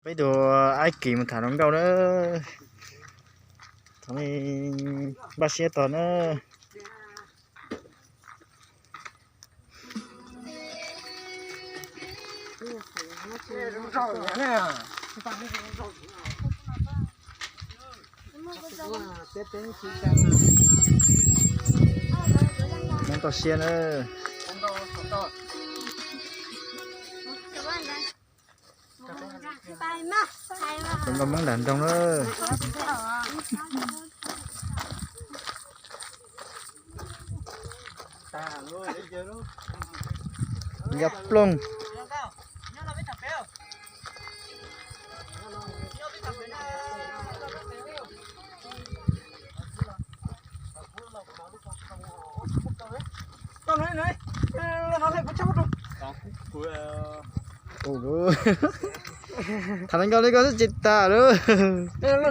Peb tus Aib Kis mus tham hluas nkauj na. Thaum ne npaj siab tog na. Hmoob toj siab na. Hluas nkauj Hmoob nram nroog na. Yog ploog. Tham hluas nkauj li koj xwb tsis tas lawm.